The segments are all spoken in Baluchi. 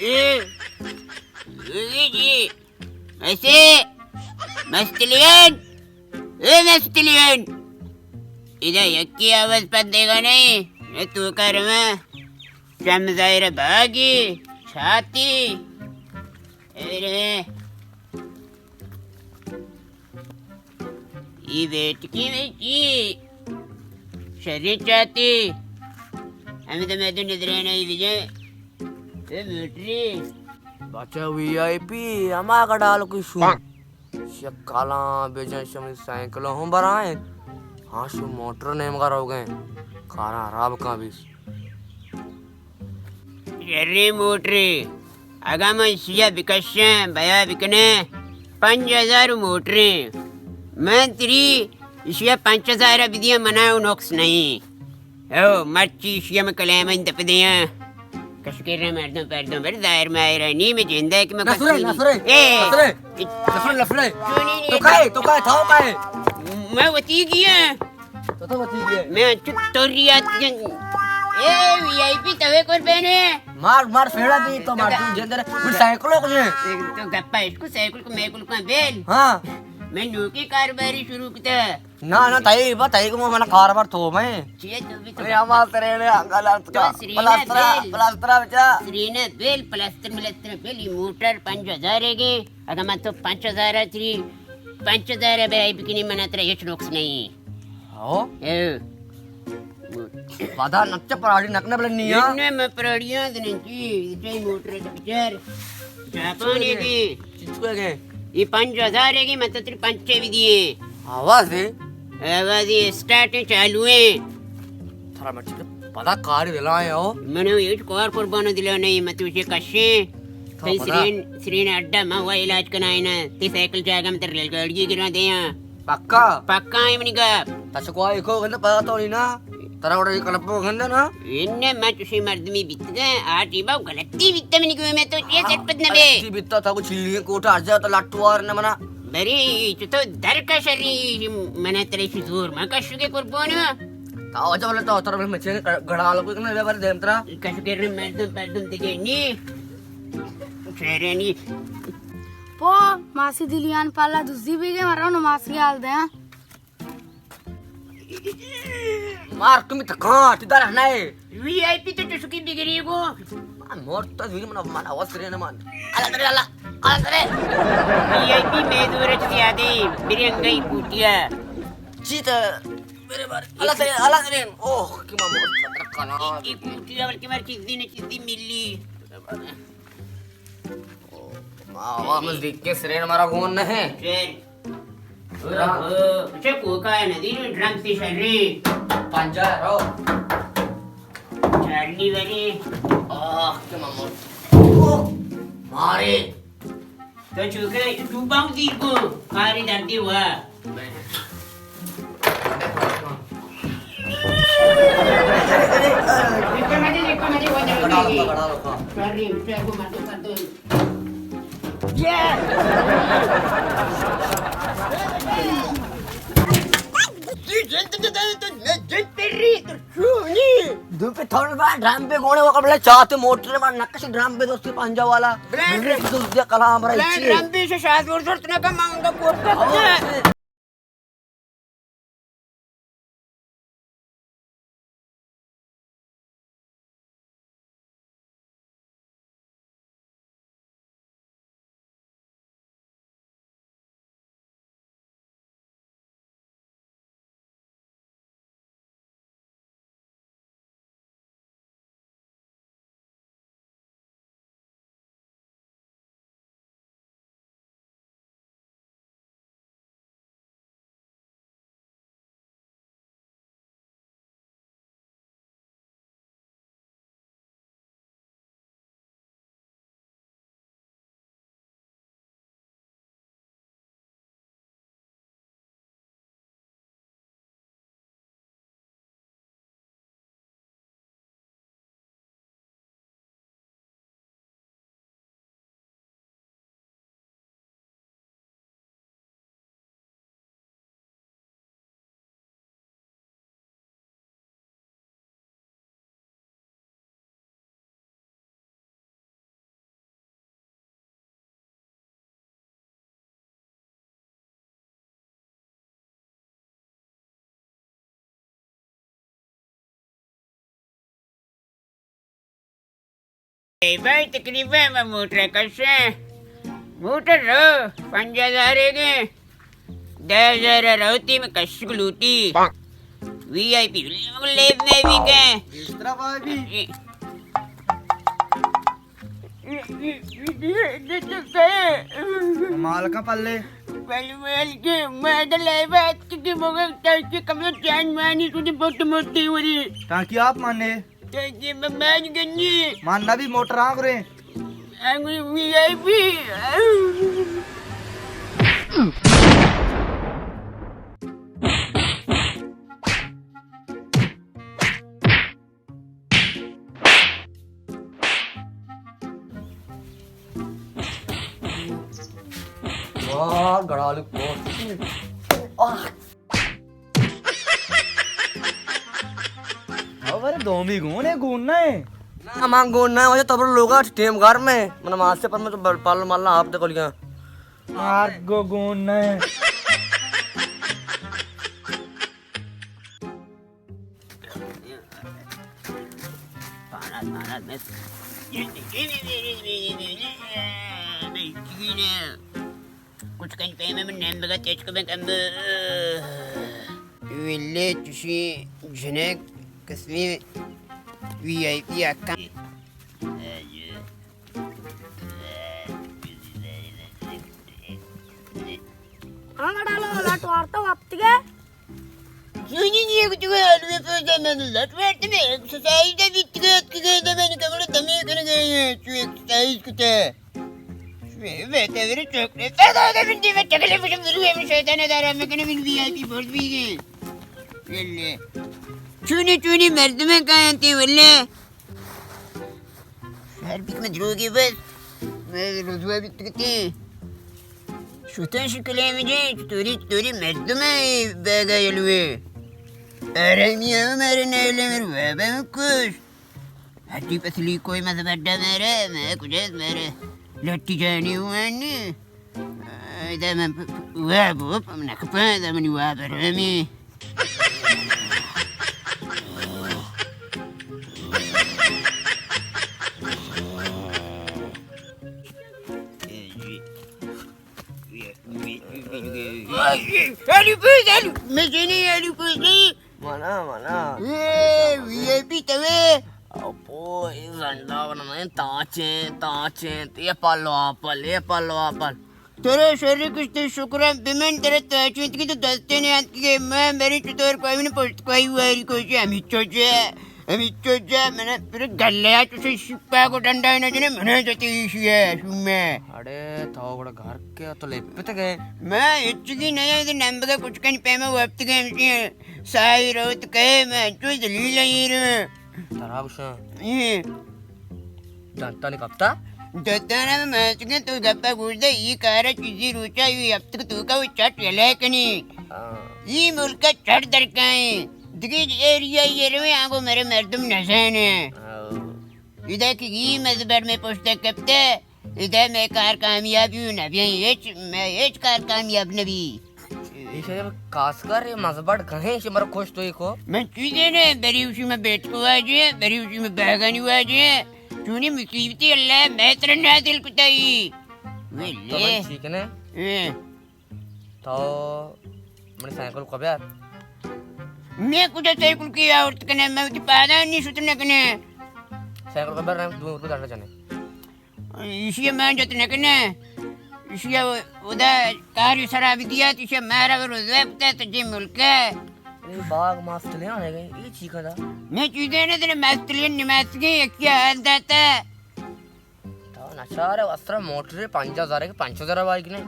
اے، اے جی، ایسے، مستلین، اے مستلین، ادا یکی آواز پد دیگا نہیں، اے تو کر میں، چم ظاہر باگی، چھاتی، اے رے۔ ای بیٹکی میں چی؟ شریں چاتی۔ ہمیں تو میں تو ندرے نہیں بجے۔ اے موٹری۔ بچہ وی آئی پی، ہما گڑال کوئی شو۔ شکالاں بجن شمی سائیکل ہوں برائیں۔ ہاں شو موٹر نیمگا رو گئے۔ کاراں خراب کاں بیس۔ شریں موٹرے، اگاں من ایشی ءَ بکشاں، بیا بکناں، پنچ ہزار موٹرے۔ من تری ایشی ءَ پنچ ہزار ءَ بدیاں، منا و نقص نہیں۔ او، مرچی ایشی ءَ من کلیم دپ دیاں۔ کشکر مردم پردم بر ظاہر ماہر نی میں جندہ کہ میں نفرے، کسی نفرے، اے، نفرے، نفرے، نفرے۔ چونی نہیں۔ تو کائے، تو کائے، تھاو کائے؟ میں وتی گیا۔ تو تو وتی گئے۔ میں انچو توری آتکن۔ اے وی آئی پی توے قربانے۔ مار، مار پھیڑا دی تو مار دی جندر۔ من سائیکلو کو جے۔ تو گپا اس کو سائیکل کو میں کل کو بیل۔ ہاں۔ میں نوکی کاروباری شروع کتا۔ نا، نا، تئی با، تئی کو من کاروبار تو میں۔ چیے تو بھی تو اے ہما سرینے، گلت تو کا۔ سرینے پلاسٹرا، بیل۔ پلاسٹرا بچا۔ سرینے بیل، پلاسٹر ملاسٹر بیل، یہ موٹر پنچ ہزار ہے گے۔ اگاں من تو پنچ ہزار ءَ تری، پنچ ہزار ءَ بہ بکنی، من ءَ ترا ہچ نقص نہیں۔ ہو؟ اے۔ پدا نچ پراڑی نکنے بلے نیا۔ انہیں میں پراڑیاں دنن چی، چی موٹر ءَ بچار۔ جاپان ہے گی۔ چچکو ہے گی۔ یہ پنچ ہزار ہے گی، من تو تری پنچ بھی دیے۔ آواز ہے؟ آواز ہے، اسٹارٹ ہے، چالو ہے۔ تھرا مرچی پدا کاری دلائیں ہو۔ من ہچ کار قربان دلا نہیں، من تو اسے کشیں۔ تئی سرین، سرین اڈا ما وا علاج کنائینا۔ تئی سائیکل جاگہ میں تر ریل گاڑی گرا دیاں۔ پکا؟ پکا ہے منی گپ۔ تچکو آئی کو گند پتا تو نہیں نا۔ ترا وڑا یہ کلپو گند نا۔ انہیں ما چوشی مردمی بیتگا، آ ٹیبا غلطی بیتا منی گو میں تو یہ ہاں، جھٹپٹ نہ بے۔ غلطی بیتا تھا کو چیلنگ کوٹا ارجا تو لٹوار نہ منا۔ بری چتو درکش ری منا ترے شی زور ما کشو کے قربان۔ تا وجہ بلے تو تر مچے گڑا لو کو نہ بر دیم ترا۔ کشو کے مردم پردم دیگه نی۔ شہرانی۔ پو، ماسی دلیان پالا دزی بیگے، مرا نماز کی حال دے۔ مار کمی تکان، تی دار نئے۔ وی آئی پی تو چسکی بگری گو۔ مار تو زوی من، من آواز کرے نہ مان۔ اللہ کرے، اللہ، اللہ کرے۔ وی آئی پی میں دور چ زیادہ، میرے انگئی پوٹیا۔ چی تو، میرے بار، اللہ کرے، اللہ کرے۔ اوہ، کہ مار مور صدر کنا۔ یہ پوٹیا بلکہ مار چیزی نہ چیزی ملی۔ ما، ما، من دیکھ کے سرین مارا گون نہ ہے۔ سرین۔ اوہ، اوہ، اچھا، کوکا ہے ندی، ڈرم سی شری۔ پنجا رو۔ چارنی بری۔ آہ، کیا مامو۔ اوہ، مارے۔ تو چوکا، ڈوباؤں دیر کو، کاری دردی ہوا۔ دو پہ تھوڑا بار ڈرم پہ گونے وہ قبل چاہتے موٹر بار نقش ڈرم پہ دوستی پنجا والا۔ بلینڈ۔ بلینڈ دوستی کلام رہی چی۔ ڈرم پہ سے شاید اور زورت نہ کم آؤں گا کوٹ کا۔ اے بھائی، تقریباً میں موٹر کشیں۔ موٹر رو پنجاہ ہزار ہے گے۔ دہ ہزار روتی میں کشک لوٹی۔ وی آئی پی لیب میں بھی گئے۔ اس طرح بھائی بھی۔ مالکا پلے۔ پلے مالکے، میں تو لیبا اتکی مگر تاکہ کم جان مانی تجھے بہت موٹی ہو رہی۔ تاکہ آپ مانے۔ تاکہ میں مان گنی۔ مان نہ بھی موٹر آنگ رہے۔ آنگ رہے وی آئی پی۔ واہ، گڑالو کو۔ آہ۔ او بارے دومی گون ہے، گون نہ ہے۔ نہ، من گون نہ ہے، واجہ تو بر لوگا ٹیم گھر میں۔ من ماسے پر میں تو بل-، پل مالنا آپ دے گولیاں۔ مار گو گون نہ ہے۔ کچھ کن پیم من نیم بگا تیچ کو بکم۔ ویلے چشی جنک قسمی وی آئی پی آکا۔ ہاں، گڑالو، لٹ وارتا وپتگے۔ جونی نی گتگے، آلوے پوجا من لٹ وارتا میں ایکسرسائز دے بیتگے، اتکگے دے من کمڑے دمی کنگے، چو ایکسرسائز کتے۔ شوے بہتے میرے چوکڑے پیدا دے من دی میں تکلیف کم ضرور ہے، من شیطان دارا میں کنے من وی آئی پی بورد بھی گئے۔ یلے۔ چونی چونی مردمیں کہاں تے ولے۔ شہر بیت میں دروگی بس۔ میں رسوا بیت کتی۔ شوتیں شکلیں مجھے، چطوری چطوری مردم ہے بیگا یلوے۔ ارے میاں میرے نیلے میرے بابا میں کش۔ ہٹی پسلی کوئی مزہ بڈا میرے، میں کجا میرے۔ لٹی جانی ہوئے نی۔ اے دے من پ-، پ-، واب، واب، من کپاں، دے منی واب رمی۔ آلو پوز، آلو، مزنی آلو پوز نہیں۔ منا، منا۔ اے، وی آئی پی توے۔ اپو، اے زنڈا بنا میں تاچیں، تاچیں، تے پلو آپل، اے پلو آپل۔ ترے شری کشتے شکران بمن ترے تاچیں تکی تو دستے نے آت کی میں میری چطور کوئی نے پشت کوئی واری کوشی ہمی چوچے، ہمی چوچے، میں نے پورے گلے آ چوچے شپا کو ڈنڈا نہ جنے منے جتی ایشی ہے، شومے۔ اڑے، تو گڑا گھر کے تو لپت گئے۔ میں ہچ کی نہیں ہے، نمبر کچھ کن پیما وقت گئے ہمشی۔ سائی روت کئے، من چو ذلیل ایر۔ ترا گوشاں۔ اے۔ دنتانی کپتا؟ دنتانا میں ماتکیں تو گپا گوش دے، ای کارا چیزی روچا، ای ہفتک توکا و چٹ یلے کنی۔ ہاں۔ ای ملکا چٹ درکائیں۔ دگی ایریا یہ رویں، آگو میرے مردم نزانے۔ ہاں۔ ادا کہ ای مزبر میں پشت کپتے۔ ادا میں کار کامیابی نہ بی، ہچ، میں ہچ کار کامیاب نہ بی۔ ایشی کاسکر، اے مزبڑ کہیں، ایشی مرا کشت تو ایکو۔ من چیزے نے، بری اوشی میں بیٹکو واجے، بری اوشی میں بہگانی واجے۔ چونی مصیبتی اللہ میں ترا نازل کتائی۔ تو ویلے۔ من چی کنے؟ اے۔ تو منی سائیکل کو بیار۔ میں کجا سائیکل کی آورت کنے، میں وتی پادان نی شت نہ کنے۔ سائیکل کو بیار، دو روپے داٹا جنے۔ ایشی ءَ من جت نہ کنے۔ ایشی ءَ ادا کاری سرا بدیات، ایشی ءَ مارا روزے کتے تو جی ملک ءَ۔ اے باغ ماستلے آنے گئے، اے چی کدا؟ میں چیزے نہ دنے ماستلے نماسگے یکی حال داتا۔ تو نچار وستر موٹر پنجاہ ہزار کے پنچ ہزار بائک نے۔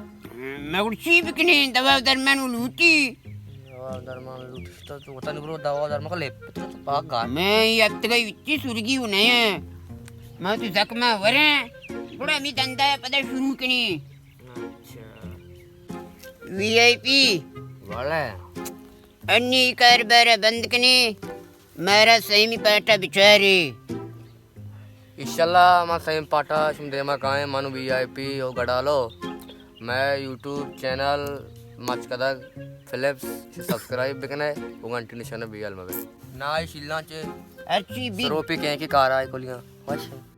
میں گڑ چی بکنے، دوا درمان لوٹی۔ دوا درمان لوٹی۔ تو، تو وطن برو دوا درمان کو لے، تو، تو پاک گار۔ میں یہ اب تک اچھی سرگی ہوں نہیں ہے۔ میں تو زخمہ وریں۔ گڑا می دندا ہے پدا شروع کنی۔ اچھا۔ وی آئی پی۔ والا ہے۔ انی کار بارہ بند کنی۔ مارا سیمی پاٹا بچاری۔ انشاءاللہ ما سیم پاٹا شم دیما کائیں، من وی آئی پی او گڑالو۔ میں یوٹیوب چینل مچکدگ فلپس چہ سبسکرائب بکنے و گھنٹی نشانہ بیال مبے۔ نائی شیلاں چے۔ ہرچی بی۔ سروپی کہیں کی کار آئے کلیاں۔ خوش۔